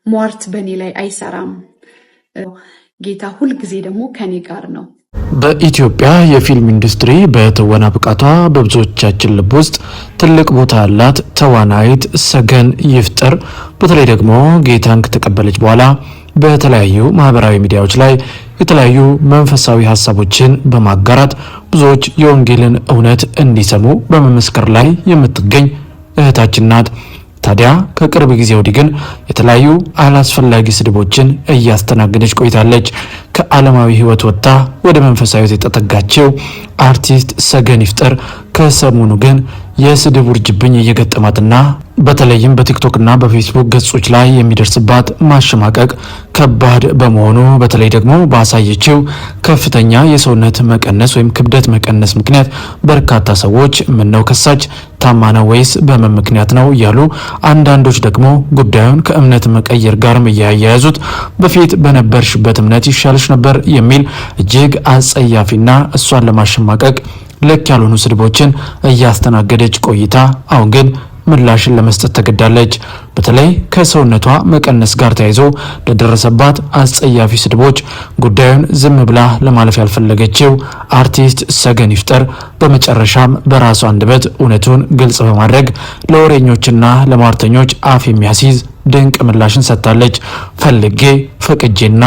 ሟርት በእኔ ላይ አይሰራም። ጌታ ሁልጊዜ ደግሞ ከኔ ጋር ነው። በኢትዮጵያ የፊልም ኢንዱስትሪ በትወና ብቃቷ በብዙዎቻችን ልብ ውስጥ ትልቅ ቦታ ያላት ተዋናይት ሰገን ይፍጠር በተለይ ደግሞ ጌታን ከተቀበለች በኋላ በተለያዩ ማህበራዊ ሚዲያዎች ላይ የተለያዩ መንፈሳዊ ሀሳቦችን በማጋራት ብዙዎች የወንጌልን እውነት እንዲሰሙ በመመስከር ላይ የምትገኝ እህታችን ናት። ታዲያ ከቅርብ ጊዜ ወዲህ ግን የተለያዩ አላስፈላጊ ስድቦችን እያስተናገደች ቆይታለች። ከዓለማዊ ሕይወት ወጥታ ወደ መንፈሳዊ ሕይወት የተጠጋችው አርቲስት ሰገን ይፍጠር ከሰሞኑ ግን የስድብ ውርጅብኝ እየገጠማትና በተለይም በቲክቶክና በፌስቡክ ገጾች ላይ የሚደርስባት ማሸማቀቅ ከባድ በመሆኑ በተለይ ደግሞ ባሳየችው ከፍተኛ የሰውነት መቀነስ ወይም ክብደት መቀነስ ምክንያት በርካታ ሰዎች ምነው ከሳች፣ ታማ ነው ወይስ በምን ምክንያት ነው እያሉ፣ አንዳንዶች ደግሞ ጉዳዩን ከእምነት መቀየር ጋርም እያያያዙት በፊት በነበርሽበት እምነት ይሻልሽ ነበር የሚል እጅግ አጸያፊና እሷን ለማሸማቀቅ ልክ ያልሆኑ ስድቦችን እያስተናገደች ቆይታ አሁን ግን ምላሽን ለመስጠት ተገዳለች። በተለይ ከሰውነቷ መቀነስ ጋር ተያይዞ ለደረሰባት አስጸያፊ ስድቦች ጉዳዩን ዝም ብላ ለማለፍ ያልፈለገችው አርቲስት ሰገን ይፍጠር በመጨረሻም በራሷ አንደበት እውነቱን ግልጽ በማድረግ ለወሬኞችና ለሟርተኞች አፍ የሚያስይዝ ድንቅ ምላሽን ሰጥታለች። ፈልጌ ፈቅጄና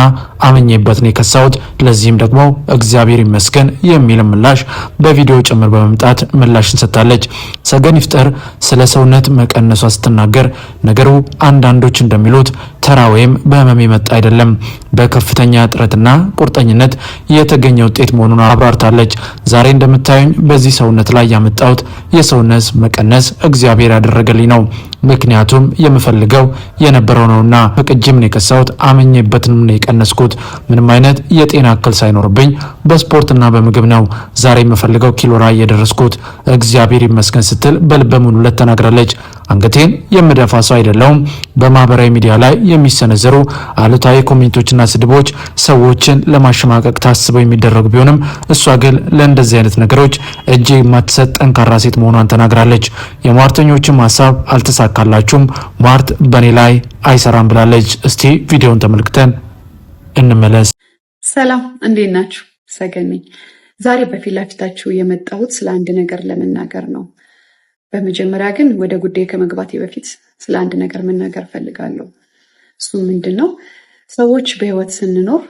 አምኜበት ነው የከሳሁት፣ ለዚህም ደግሞ እግዚአብሔር ይመስገን የሚል ምላሽ በቪዲዮ ጭምር በመምጣት ምላሽን ሰጥታለች። ሰገን ይፍጠር ስለ ሰውነት መቀነሷ ስትናገር ነገሩ አንዳንዶች እንደሚሉት ተራ ወይም በህመም የመጣ አይደለም፣ በከፍተኛ ጥረትና ቁርጠኝነት የተገኘ ውጤት መሆኑን አብራርታለች። ዛሬ እንደምታዩኝ በዚህ ሰውነት ላይ ያመጣሁት የሰውነት መቀነስ እግዚአብሔር ያደረገልኝ ነው። ምክንያቱም የምፈልገው የነበረው ነውና ፈቅጄም ነው የከሳሁት፣ አምኜበትም ነው የቀነስኩት። ምንም አይነት የጤና እክል ሳይኖርብኝ በስፖርትና በምግብ ነው ዛሬ የምፈልገው ኪሎ ላይ የደረስኩት፣ እግዚአብሔር ይመስገን ስትል በልበ ሙሉነት ተናግራለች። አንገቴን የምደፋ ሰው አይደለሁም። በማህበራዊ ሚዲያ ላይ የሚሰነዘሩ አሉታዊ comment ኦችና ስድቦች ሰዎችን ለማሸማቀቅ ታስበው የሚደረጉ ቢሆንም እሷ ግን ለእንደዚህ አይነት ነገሮች እጅ የማትሰጥ ጠንካራ ሴት መሆኗን ተናግራለች። የሟርተኞችም ሀሳብ አልተሳካላችሁም፣ ሟርት በእኔ ላይ አይሰራም ብላለች። እስቲ ቪዲዮውን ተመልክተን እንመለስ። ሰላም፣ እንዴት ናችሁ? ሰገን ነኝ። ዛሬ በፊት ለፊታችሁ የመጣሁት ስለ አንድ ነገር ለመናገር ነው። በመጀመሪያ ግን ወደ ጉዳይ ከመግባቴ በፊት ስለ አንድ ነገር መናገር እፈልጋለሁ። እሱም ምንድን ነው? ሰዎች በህይወት ስንኖር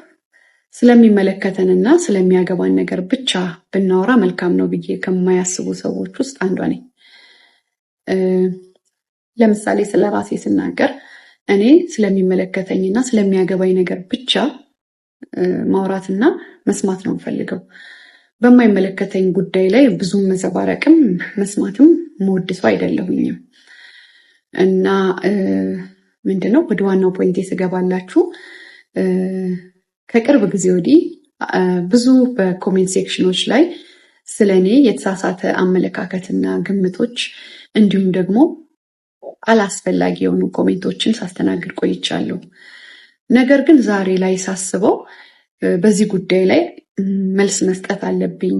ስለሚመለከተንና ስለሚያገባን ነገር ብቻ ብናወራ መልካም ነው ብዬ ከማያስቡ ሰዎች ውስጥ አንዷ ነኝ። ለምሳሌ ስለ ራሴ ስናገር እኔ ስለሚመለከተኝና ስለሚያገባኝ ነገር ብቻ ማውራትና መስማት ነው የምፈልገው። በማይመለከተኝ ጉዳይ ላይ ብዙም መዘባረቅም መስማትም መወድ ሰው አይደለሁኝም። እና ምንድነው ወደ ዋናው point ስገባላችሁ፣ ከቅርብ ጊዜ ወዲህ ብዙ በ comment section ኦች ላይ ስለ እኔ የተሳሳተ አመለካከትና ግምቶች እንዲሁም ደግሞ አላስፈላጊ የሆኑ comment ኦችን ሳስተናግድ ቆይቻለሁ። ነገር ግን ዛሬ ላይ ሳስበው በዚህ ጉዳይ ላይ መልስ መስጠት አለብኝ፣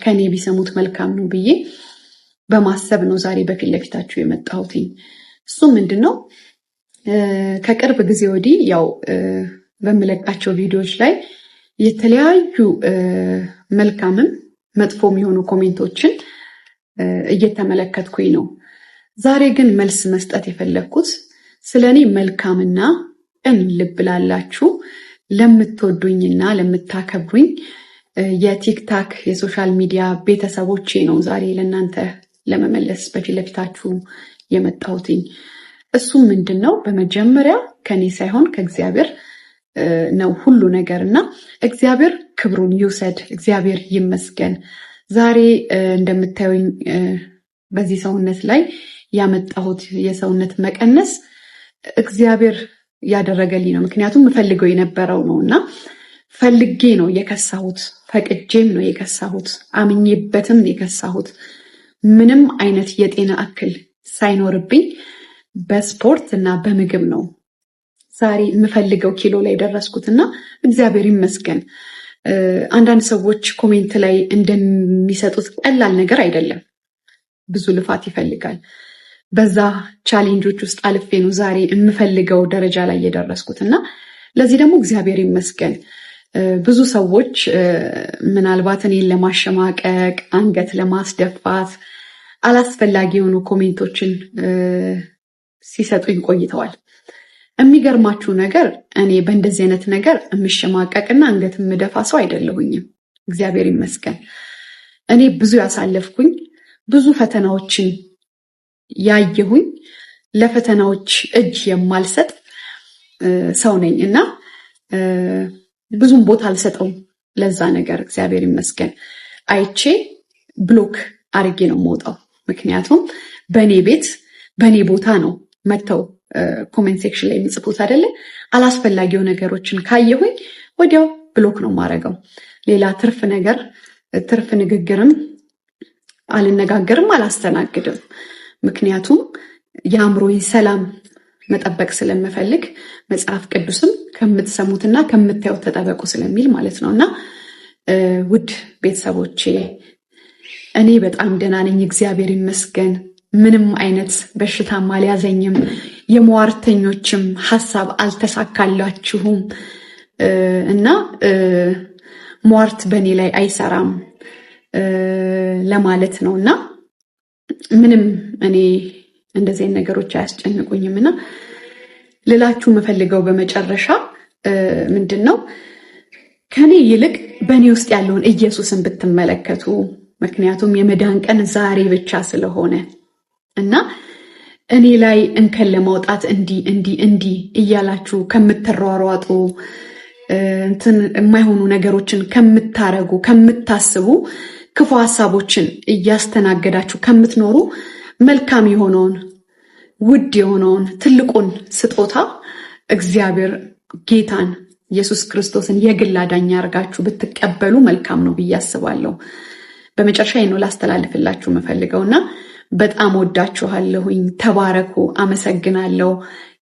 ከኔ ቢሰሙት መልካም ነው ብዬ በማሰብ ነው ዛሬ በፊት ለፊታችሁ የመጣሁትኝ። እሱ ምንድን ነው፣ ከቅርብ ጊዜ ወዲህ ያው በምለቃቸው ቪዲዮዎች ላይ የተለያዩ መልካምም መጥፎም የሆኑ comment ኦችን እየተመለከትኩኝ ነው። ዛሬ ግን መልስ መስጠት የፈለግኩት ስለ እኔ መልካምና ቅን ልብ ላላችሁ፣ ለምትወዱኝና ለምታከብሩኝ የቲክታክ የ social media ቤተሰቦቼ ነው ዛሬ ለእናንተ ለመመለስ በፊት ለፊታችሁ የመጣሁትኝ። እሱም ምንድን ነው፣ በመጀመሪያ ከኔ ሳይሆን ከእግዚአብሔር ነው ሁሉ ነገር እና እግዚአብሔር ክብሩን ይውሰድ፣ እግዚአብሔር ይመስገን። ዛሬ እንደምታዩኝ በዚህ ሰውነት ላይ ያመጣሁት የሰውነት መቀነስ እግዚአብሔር ያደረገልኝ ነው። ምክንያቱም የምፈልገው የነበረው ነው እና ፈልጌ ነው የከሳሁት፣ ፈቅጄም ነው የከሳሁት፣ አምኜበትም ነው የከሳሁት። ምንም አይነት የጤና እክል ሳይኖርብኝ በስፖርት እና በምግብ ነው ዛሬ የምፈልገው ኪሎ ላይ ደረስኩት እና እግዚአብሔር ይመስገን። አንዳንድ ሰዎች comment ላይ እንደሚሰጡት ቀላል ነገር አይደለም። ብዙ ልፋት ይፈልጋል። በዛ challenge ኦች ውስጥ አልፌ ነው ዛሬ የምፈልገው ደረጃ ላይ የደረስኩት እና ለዚህ ደግሞ እግዚአብሔር ይመስገን። ብዙ ሰዎች ምናልባት እኔን ለማሸማቀቅ፣ አንገት ለማስደፋት አላስፈላጊ የሆኑ comment ኦችን ሲሰጡኝ ቆይተዋል። የሚገርማችሁ ነገር እኔ በእንደዚህ አይነት ነገር የምሸማቀቅና አንገት የምደፋ ሰው አይደለሁኝም። እግዚአብሔር ይመስገን። እኔ ብዙ ያሳለፍኩኝ፣ ብዙ ፈተናዎችን ያየሁኝ፣ ለፈተናዎች እጅ የማልሰጥ ሰው ነኝ እና ብዙም ቦታ አልሰጠውም ለዛ ነገር። እግዚአብሔር ይመስገን አይቼ block አርጌ ነው የምወጣው። ምክንያቱም በእኔ ቤት በእኔ ቦታ ነው መጥተው comment section ላይ የሚጽፉት አይደለ? አላስፈላጊው ነገሮችን ካየሁኝ ወዲያው block ነው የማደርገው። ሌላ ትርፍ ነገር ትርፍ ንግግርም አልነጋገርም፣ አላስተናግድም። ምክንያቱም የአእምሮዬን ሰላም መጠበቅ ስለምፈልግ፣ መጽሐፍ ቅዱስም ከምትሰሙትና ከምታዩት ተጠበቁ ስለሚል ማለት ነው። እና ውድ ቤተሰቦቼ፣ እኔ በጣም ደህና ነኝ፣ እግዚአብሔር ይመስገን። ምንም አይነት በሽታም አልያዘኝም። የሟርተኞችም ሀሳብ አልተሳካላችሁም እና ሟርት በእኔ ላይ አይሰራም ለማለት ነው። እና ምንም እኔ እንደዚህ አይነት ነገሮች አያስጨንቁኝም። እና ልላችሁ የምፈልገው በመጨረሻ ምንድን ነው፣ ከኔ ይልቅ በእኔ ውስጥ ያለውን ኢየሱስን ብትመለከቱ፣ ምክንያቱም የመዳን ቀን ዛሬ ብቻ ስለሆነ እና እኔ ላይ እንከን ለማውጣት እንዲህ እንዲህ እንዲህ እያላችሁ ከምትሯሯጡ፣ እንትን የማይሆኑ ነገሮችን ከምታረጉ፣ ከምታስቡ፣ ክፉ ሀሳቦችን እያስተናገዳችሁ ከምትኖሩ፣ መልካም የሆነውን፣ ውድ የሆነውን ትልቁን ስጦታ እግዚአብሔር ጌታን ኢየሱስ ክርስቶስን የግል አዳኝ አድርጋችሁ ብትቀበሉ መልካም ነው ብዬ አስባለሁ። በመጨረሻ ይህን ነው ላስተላልፍላችሁ የምፈልገው እና በጣም ወዳችኋለሁኝ። ተባረኩ። አመሰግናለሁ።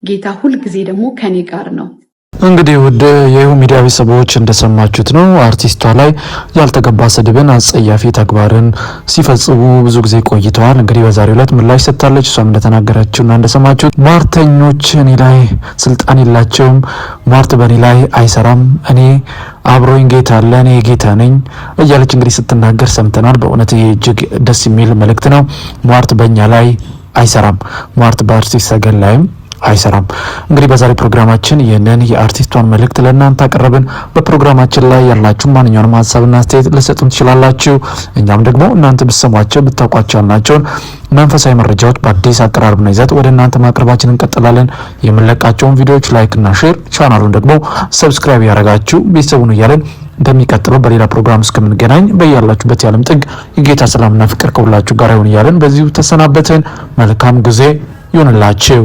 ጌታ ሁልጊዜ ደግሞ ከኔ ጋር ነው። እንግዲህ ውድ የይሁ ሚዲያ ቤተሰቦች፣ እንደሰማችሁት ነው። አርቲስቷ ላይ ያልተገባ ስድብን፣ አጸያፊ ተግባርን ሲፈጽሙ ብዙ ጊዜ ቆይተዋል። እንግዲህ በዛሬው ዕለት ምላሽ ሰጥታለች። እሷም እንደተናገረችውና እንደሰማችሁት ሟርተኞች እኔ ላይ ስልጣን የላቸውም፣ ሟርት በእኔ ላይ አይሰራም፣ እኔ አብሮኝ ጌታ አለ፣ እኔ ጌታ ነኝ እያለች እንግዲህ ስትናገር ሰምተናል። በእውነት ይሄ እጅግ ደስ የሚል መልእክት ነው። ሟርት በእኛ ላይ አይሰራም። ሟርት በአርቲስት ሰገን ላይም አይሰራም። እንግዲህ በዛሬ ፕሮግራማችን ይህንን የአርቲስቷን መልእክት ለእናንተ አቀረብን። በፕሮግራማችን ላይ ያላችሁ ማንኛውንም ሀሳብና አስተያየት ልሰጡን ትችላላችሁ። እኛም ደግሞ እናንተ ብትሰሟቸው፣ ብታውቋቸው ያልናቸውን መንፈሳዊ መረጃዎች በአዲስ አቀራረብና ይዘት ወደ እናንተ ማቅረባችን እንቀጥላለን። የምንለቃቸውን ቪዲዮዎች like ና share፣ ቻናሉን ደግሞ subscribe ያደረጋችሁ ቤተሰቡን እያለን በሚቀጥለው በሌላ ፕሮግራም እስከምንገናኝ በያላችሁበት የዓለም ጥግ የጌታ ሰላምና ፍቅር ከሁላችሁ ጋር ይሁን እያለን በዚሁ ተሰናበትን። መልካም ጊዜ ይሁንላችሁ።